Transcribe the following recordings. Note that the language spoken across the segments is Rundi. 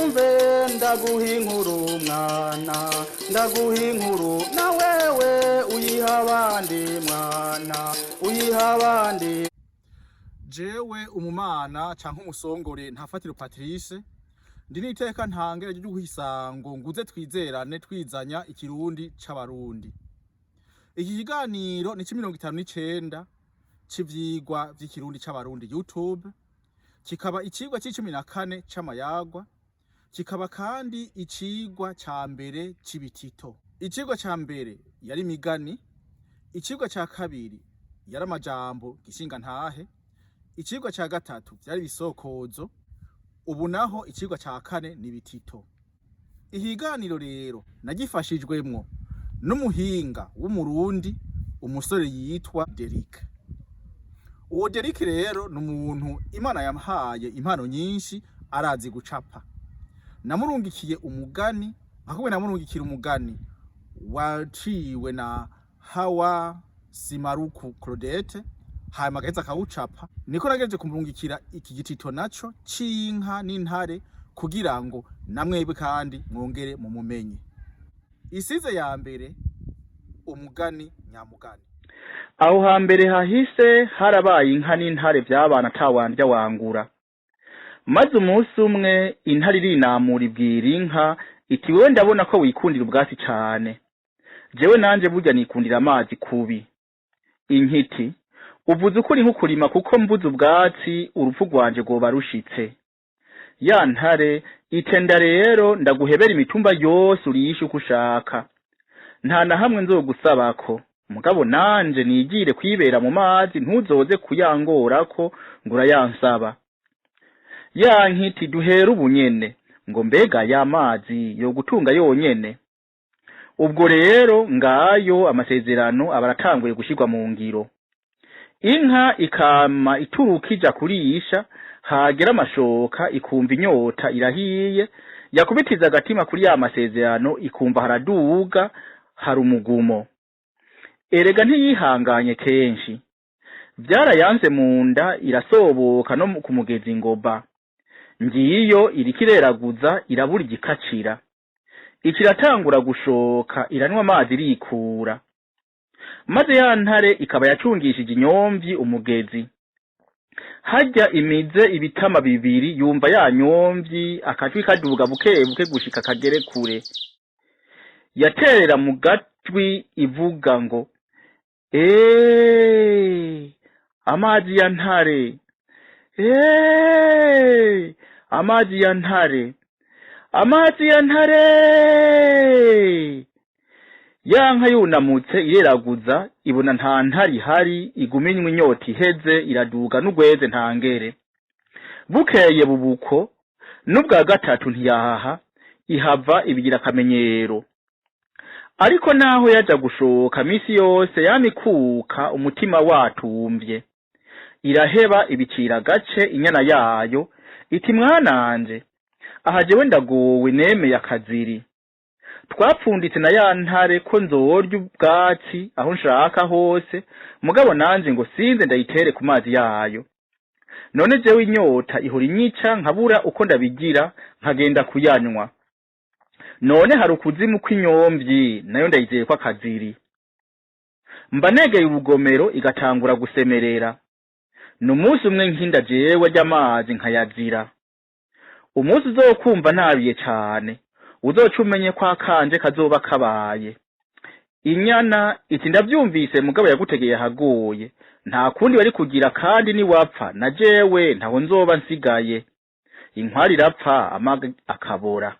Wumve ndaguha inkuru mwana, ndaguha inkuru na wewe uyiha abandi mwana, uyiha abandi. Jewe umumana canke umusongore Ntafatiro Patrice, ndi n'iteka ntangere ryo guhisango nguze twizerane twizanya ikirundi c'abarundi. Iki kiganiro ni c'59 c'ivyigwa vy'ikirundi c'abarundi YouTube, kikaba icigwa c'14 c'amayagwa, kikaba kandi icigwa ca mbere c'ibitito. Icigwa ca mbere yari imigani, icigwa ca kabiri yari amajambo gishinga ntahe, icigwa ca gatatu vyari ibisokozo, ubu naho icigwa ca kane ni ibitito. Ikiganiro rero nagifashijwemwo n'umuhinga w'umurundi, umusore yitwa Derrick. Uwo Derrick rero ni umuntu Imana yamuhaye impano nyinshi, arazi gucapa. Namurungikiye umugani, ahubwo namurungikira umugani waciwe na Hawa Simaruku Claudette, hanyuma agaheza akawucapa. Niko nagerageje kumurungikira iki gitito naco c'inka n'intare kugira ngo namwebwe kandi mwongere mumumenye. Isize ya mbere, umugani nyamugani. Aho hambere hahise harabaye inka n'intare vyabana atawandya wangura. Maze umunsi umwe intare irinamura ibwira inka iti: "Wewe ndabona ko wikundira ubwatsi cane, jewe nanje burya nikundira amazi kubi." Inka iti: "Uvuze ukuri nk'ukurima, kuko mbuze ubwatsi urupfu rwanje rwoba rushitse." Ya ntare itenda: "Rero ndaguhebera imitumba yose urishe uko ushaka, nta na hamwe nzogusabako, mugabo nanje nigire kwibera mu mazi, ntuzoze kuyangorako ngo urayansaba." Ya nkiti: "Duhere ubunyene." Ngo: "Mbega ya mazi yogutunga yonyene?" Ubwo rero ngayo amasezerano aba aratanguye gushirwa mu ngiro. Inka ikama ituruka ija kurisha, hagera amashoka ikumva inyota irahiye, yakubitiza agatima kuri ya masezerano ikumva haraduga hari umugumo. Erega ntiyihanganye kenshi, vyarayanze mu nda, irasoboka no ku mugezi ngoba ngiyo iriko ireraguza, irabura igikacira, ikiratangura gushoka, iranywa amazi irikura. Maze ya ntare ikaba yacungishije inyomvyi umugezi harya imize ibitama bibiri, yumva ya nyomvyi akajwi kaduga buke buke gushika kagere kure, yaterera mu gatwi ivuga ngo: "Eee, amazi ya ntare, eee, amazi ya ntare, amazi ya ntare!" Ya nka yunamutse ireraguza, ibona nta ntare ihari, iguma inywa, inyota iheze iraduga n'ugweze ntangere. Bukeye bubuko n'ubwa gatatu ntiyahaha, ihava ibigira akamenyero. Ariko naho yaja gushoka misi yose yamikuka umutima watumvye, iraheba ibicira agace inyana yayo iti: "Mwananje, aha jewe ndagowe, nemeye akaziri twapfunditse na ya ntare ko nzorya ubwatsi aho nshaka hose, mugabo nanje ngo sinze ndayitere ku mazi yayo. None jewe inyota ihora inyica nkabura uko ndabigira nkagenda kuyanywa. None hari ukuzimu kw'inyomvyi nayo ndayizeye ko akaziri mba negeye ubugomero igatangura gusemerera. Ni umunsi umwe nkinda jewe ry'amazi nkayazira. Umunsi uzokumva nabiye cane uzoca umenye ko akanje kazoba kabaye." Inyana iti: "Ndavyumvise, mugabo yagutegeye ahagoye, nta kundi bari kugira, kandi niwapfa na jewe ntaho nzoba nsigaye. Inkware irapfa amaga akabora."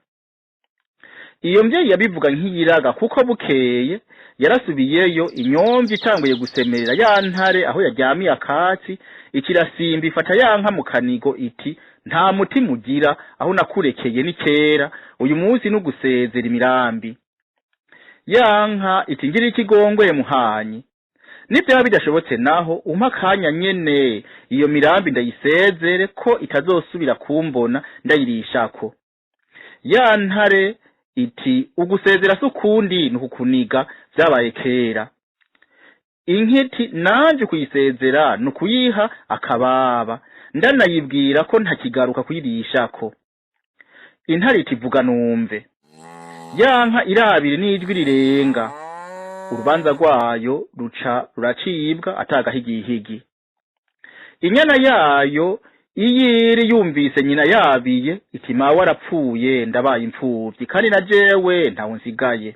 Iyo mvyeyi yabivuga nk'iyiraga, kuko bukeye yarasubiyeyo, inyomvyi itanguye gusemerera, ya ntare aho yaryamiye akatsi ikirasimba ifata ya nka mu kanigo iti: "Nta mutima ugira, aho nakurekeye ni kera, uyu munsi n'ugusezera imirambi." Ya nka iti: "Ngira ikigongwe muhanyi, nibyaba bidashobotse naho umpa akanya nyene iyo mirambi ndayisezere ko itazosubira kumbona ndayirishako." Ya ntare iti: "Ugusezera si ukundi, ni ukukuniga, vyabaye kera." Inkiti nanje kuyisezera ni ukuyiha akababa, ndanayibwira ko ntakigaruka kuyirishako. Intare iti vuga numve. Ya nka irabire n'ijwi rirenga, urubanza rwayo ruca ruracibwa atagahigihigi. Inyana yayo iyiri yumvise nyina yabiye iti mawe arapfuye, ndabaye impfuvyi kandi na jewe ntawe nsigaye.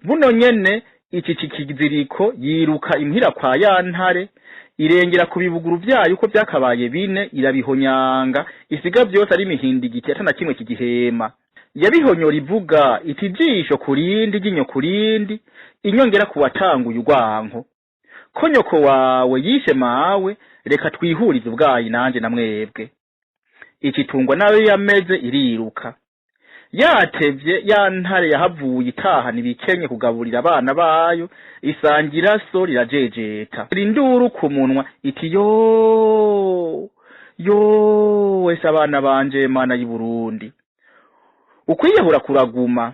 Buno nyene iki kiziriko yiruka imuhira kwa ya ntare, irengera ku bibuguru vyayo uko vyakabaye bine, irabihonyanga isiga vyose ari imihindigiti ata na kimwe kigihema. Yabihonyora ivuga iti jisho kurindi, ryinyo kurindi, inyongera kuwatanguye urwanko ko nyoko wawe yishe mawe, reka twihurize ubwayi nanje na mwebwe. Ikitungwa nayo yameze iriruka yatevye. Ya ntare yahavuye itahana ibikenye kugaburira abana bayo, isangira so rirajejeta induru ku munwa iti yo yo wese abana banje, mana y'i Burundi. Ukwiyahura kuraguma.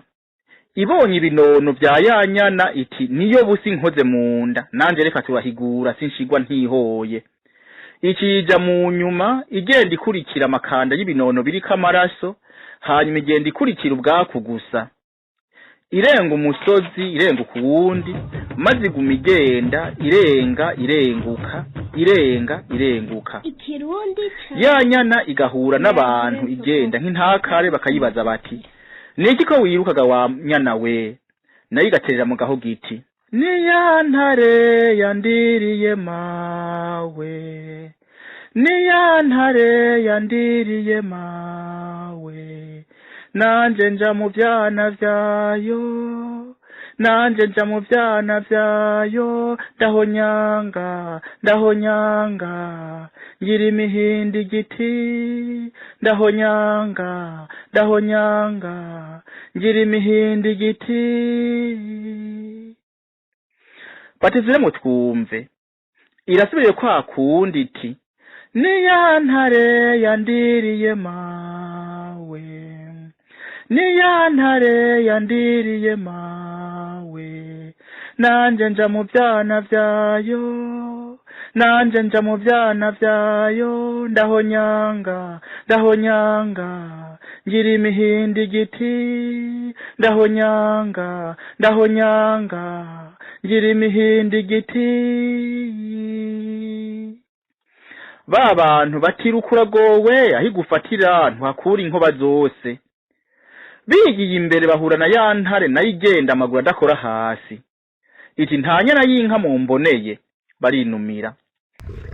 Ibonye ibinono vya ya nyana iti niyo busi nkoze mu nda, nanje reka turahigura sinshigwa ntihoye. Ikija mu nyuma igenda ikurikira amakanda y'ibinono biriko amaraso, hanyuma igenda ikurikira ubwaku gusa, irenga umusozi irenga kuwundi, maze iguma igenda irenga irenguka irenga irenguka. Ikirundi ca Ya nyana igahura n'abantu igenda nk'intakare, bakayibaza bati niki ko wirukaga wa nyana we? Nayo igaterera mu gaho giti ni ya ntare yandiriye mawe, ni ya ntare yandiriye mawe, nanje nja mu vyana vyayo, nanje nja mu vyana vyayo, ndahonyanga ndahonyanga ngira imihindi igiti, ndahonyanga ndahonyanga ngira imihindi igiti. Batiziremo twumve. Irasubiye kwa kundi iti ni ya ntare yandiriye mawe, ni ya ntare yandiriye mawe, nanje nja mu vyana vyayo, nanje nja mu vyana vyayo, ndahonyanga ndahonyanga ngira imihindi igiti, ndahonyanga ndahonyanga ngira imihindi igiti. Ba bantu batirukura gowe aho igufatira ntuhakura inkoba zose. Bigiye imbere bahura na ya ntare nayo igenda amaguru adakora hasi, iti nta nyana y'inka mumboneye. Barinumira,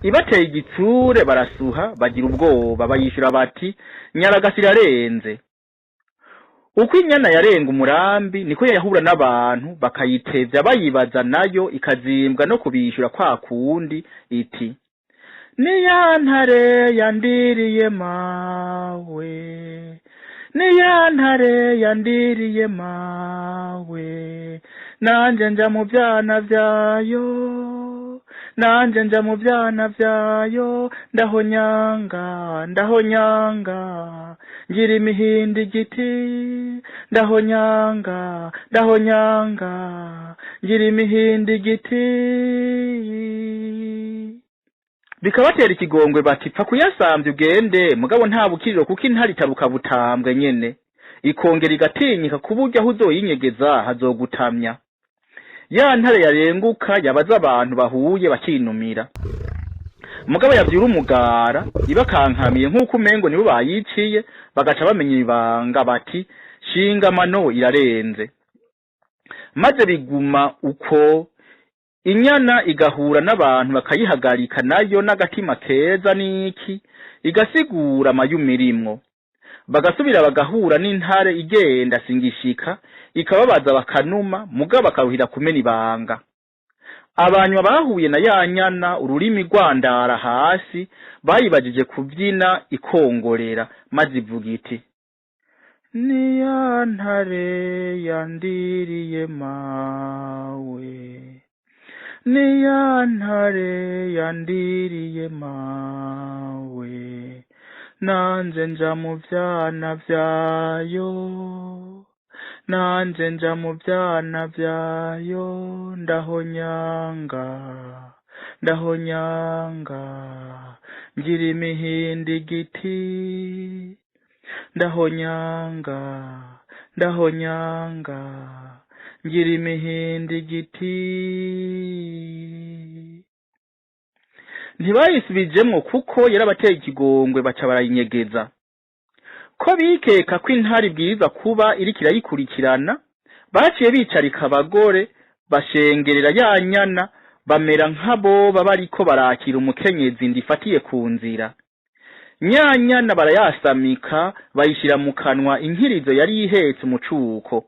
ibateye igitsure barasuha bagira ubwoba, bayishura bati nyaragasi irarenze. Uko inyana yarenga umurambi niko yahura n'abantu bakayitevya bayibaza, nayo ikazimbwa no kubishura kwa kundi iti ni ya ntare yandiriye mawe, ni ya ntare yandiriye mawe, nanje nja mu vyana vyayo, nanje nja mu vyana vyayo, ndahonyanga ndahonyanga ngira imihindi igiti, ndahonyanga ndahonyanga ngira imihindi igiti. Bikabatera ikigongwe bati pfa kuyasamvya ugende, mugabo nta bukiriro kuko intare itaruka butambwe nyene, ikongera igatinyika ku buryo aho uzoyinyegeza hazogutamya. Ya ntare yarenguka yabaza abantu bahuye bakinumira, mugabo yavyura umugara ibakankamiye nk'uko umengo nibo bayiciye, bagaca bamenya ibanga bati shinga amano irarenze. Maze biguma uko, inyana igahura n'abantu bakayihagarika nayo n'agatima keza n'iki igasigura amayumirimwo, bagasubira bagahura n'intare igenda singishika ikababaza bakanuma, mugabo bakaruhira kumena ibanga. Abanywa bahuye na ya nyana ururimi rwandara hasi, bayibajije kubyina ikongorera, maze ivuga iti ni ya ntare yandiriye mawe, ni ya ntare yandiriye mawe, nanje nja mu vyana vyayo, nanje nja mu vyana vyayo, ndahonyanga ndahonyanga ngira imihindi igiti, Ndahonyanga, ndahonyanga, ngira imihindi igiti. Ntibayisubijemwo kuko yarabateye ikigongwe, baca barayinyegeza. Ko bikeka ko intare ibwirizwa kuba iriko irayikurikirana, baciye bicarika abagore bashengerera ya nyana, bamera nk'aboba bariko barakira umukenyezi ndifatiye ku nzira. Nyanyana barayasamika, bayishira mu kanwa inkirizo yari ihetse umucuko.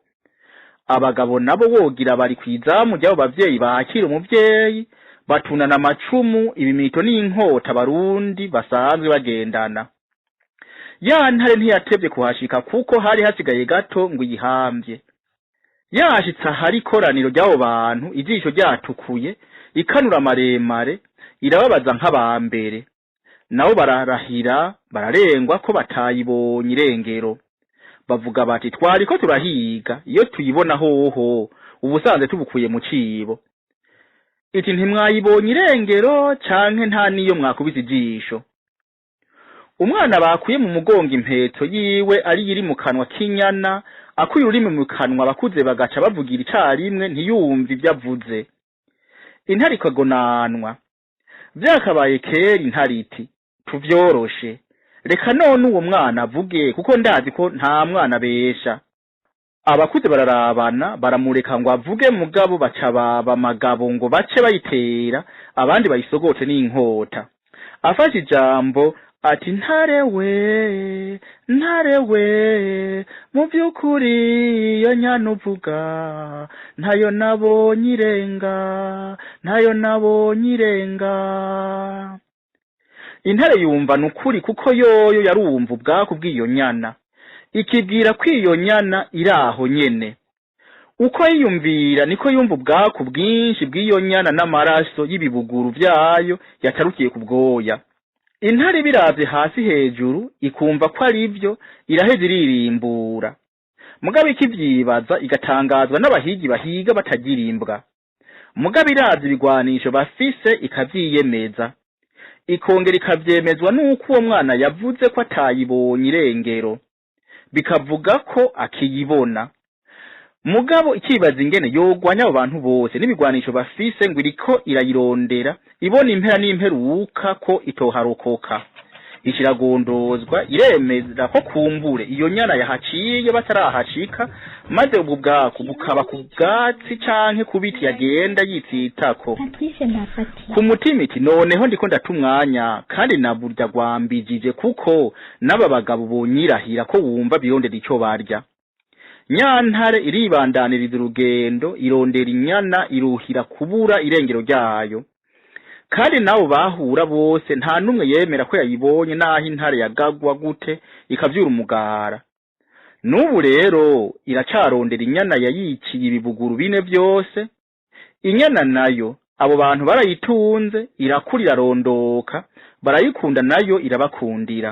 Abagabo nabo wogira bari kw'izamu ry'abo bavyeyi bakira umuvyeyi, batunana amacumu, ibimito n'inkota Abarundi basanzwe bagendana. Ya ntare ntiyatevye kuhashika kuko hari hasigaye gato ngo iyihamvye. Yashitse ahari ikoraniro ry'abo bantu, ijisho ryatukuye, ikanura maremare, irababaza nk'abambere. Nabo bararahira, bararengwa ko batayibonye irengero. Bavuga bati: "Twariko turahiga, iyo tuyibona hoho ubusanzwe tubukuye mu cibo." Iti: "Ntimwayibonye irengero canke nta niyo mwakubise ijisho?" Umwana bakuye mu mugongo, impetso yiwe ari iri mu kanwa k'inyana, akuye ururimi mu kanwa, abakuze bagaca bavugira icarimwe, ntiyumve ivyo avuze. Intare ikagonanwa. Vyakabaye kera. Intare iti: "Tuvyoroshe, reka none uwo mwana avuge, kuko ndazi ko nta mwana abesha." Abakuze bararabana, baramureka ngo avuge, mugabo baca baba amagabo ngo bace bayitera, abandi bayisogote n'inkota. Afashe ijambo ati: "Ntare we, ntare we, mu by'ukuri iyo nyana uvuga ntayo nabonye irenga, ntayo nabonye irenga." Intare yumva nukuri, kuko yoyo yarumva ubwaku bw'iyo nyana, ikibwira ko iyo nyana iri aho nyene. Uko yiyumvira niko yumva ubwaku bwinshi bw'iyo nyana n'amaraso y'ibibuguru vyayo yatarukiye ku bwoya. Intare ibiravye hasi hejuru, ikumva ko ari vyo, iraheza iririmbura. Mugabo ikivyibaza, igatangazwa n'abahigi bahiga batagira imbwa. Mugabo iravye ibigwanisho bafise, ikavyiyemeza, ikongera ikavyemezwa n'uko uwo mwana yavuze ko atayibonye irengero, bikavuga ko akiyibona. Mugabo ikibaza ingene yogwanya abo bantu bose n'ibigwanisho bafise ngo iriko irayirondera, ibona impera n'imperuka ko itoharokoka. Ikiragondozwa, iremeza ko kumbure iyo nyana yahaciye batarahashika, maze ubwo bwako bukaba ku bwatsi canke ku biti yagenda yitsitako. Patrice Ndafatiye. Ku mutima iti: "Noneho ndiko ndata umwanya, kandi na burya gwambijije, kuko n'aba bagabo bonyirahira ko wumva birondera ico barya." Nyantare iribandaniriza urugendo, irondera inyana, iruhira kubura irengero ryayo. Kandi nabo bahura bose nta n'umwe yemera ko yayibonye, naho intare yagagwa gute ikavyura umugara. N'ubu rero iracarondera inyana yayiciye ibibuguru bine vyose. Inyana nayo abo bantu barayitunze, irakura, irarondoka, barayikunda, nayo irabakundira.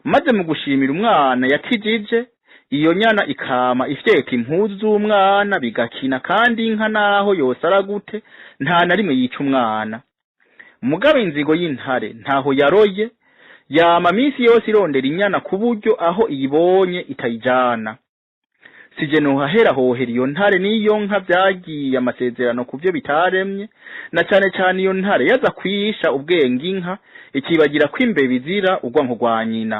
Maze mu gushimira umwana yakijije, iyo nyana ikama ifyeta impuzu z'umwana, bigakina. Kandi inka naho yosara gute, nta na rimwe yica umwana. Mugabo inzigo y'intare ntaho yaroye, yama minsi yose irondera inyana, ku buryo aho iyibonye itayijana. Sije nohahera hohera iyo ntare n'iyo nka vyagiye amasezerano ku vyo bitaremye, na cane cane iyo ntare yaza kwisha ubwenge inka, ikibagira ko imbeba izira urwanko rwa nyina.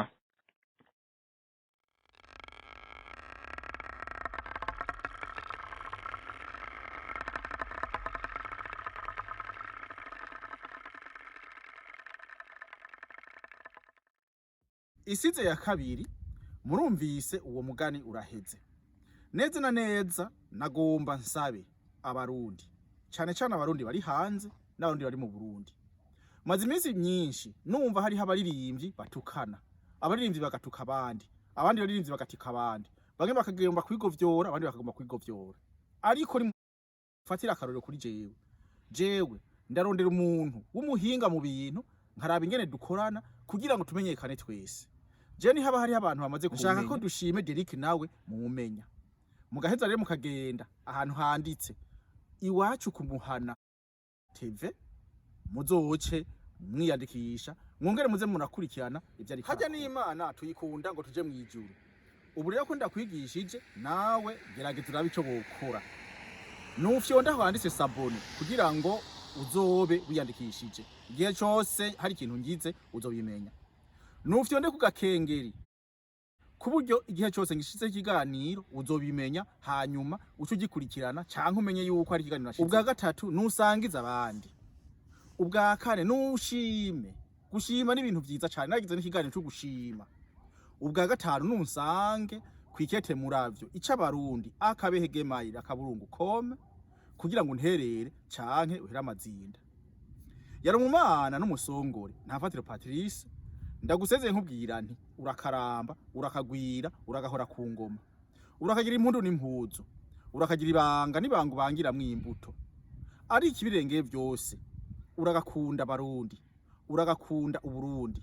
Isize ya kabiri, murumvise uwo mugani uraheze neza na neza. Nagomba nsabe Abarundi, cane cane Abarundi bari hanze n'Abarundi bari mu Burundi. Maze iminsi myinshi numva hariho abaririmbyi batukana, abaririmbyi bagatuka abandi, abandi baririmbyi bagatika abandi, bamwe bakagomba kwigovyora, abandi bakagomba kwigovyora. Ariko fatira akarorero kuri jewe. Jewe ndarondera umuntu w'umuhinga mu bintu, nkaraba ingene dukorana kugira ngo tumenyekane twese. Je ni haba hariho abantu bamaze kumenya. Nshaka ko dushime Derek nawe mumumenya, mugaheza rero mukagenda ahantu handitse Iwacu Kumuhana TV, muzoce mwiyandikisha. Mwongere muze murakurikirana ivyo ariko. Harya n'Imana tuyikunda ngo tuje mw'ijuru. Ubu rero ko ndakwigishije, nawe gerageza urabe ico wokora. Nufyonda aho handitse s'abonner kugira ngo uzobe wiyandikishije. Igihe cose hari ikintu ngize, uzobimenya. Nufyonde ku gakengeri ku buryo igihe cose ngishizeho ikiganiro uzobimenya, hanyuma uce ugikurikirana canke umenye yuko hari ikiganiro nashize. Ubwa gatatu, nusangiza abandi. Ubwa kane, nushime. Gushima ni ibintu vyiza cane, nagize n'ikiganiro co gushima. Ubwa gatanu, nunsange kwikete muravyo icabarundi akabehe gmail.com kugira ngo nterere canke uhere amazinda. Yari umumana n'umusongore Ntafatiro Patrice. Ndagusezeye nkubwira nti urakaramba, urakagwira, uragahora ku ngoma, urakagira impundu n'impuzu, urakagira ibanga n'ibanga ubangiramwo imbuto. Ariko ibirengeye vyose, uragakunda Abarundi, uragakunda Uburundi,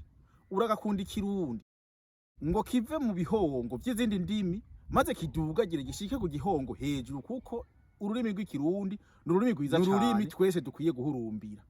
uragakunda Ikirundi, ngo kive mu bihongo vy'izindi ndimi maze kidugagire gishike ku gihongo hejuru, kuko ururimi rw'Ikirundi ni ururimi rwiza cane, ururimi twese dukwiye guhurumbira.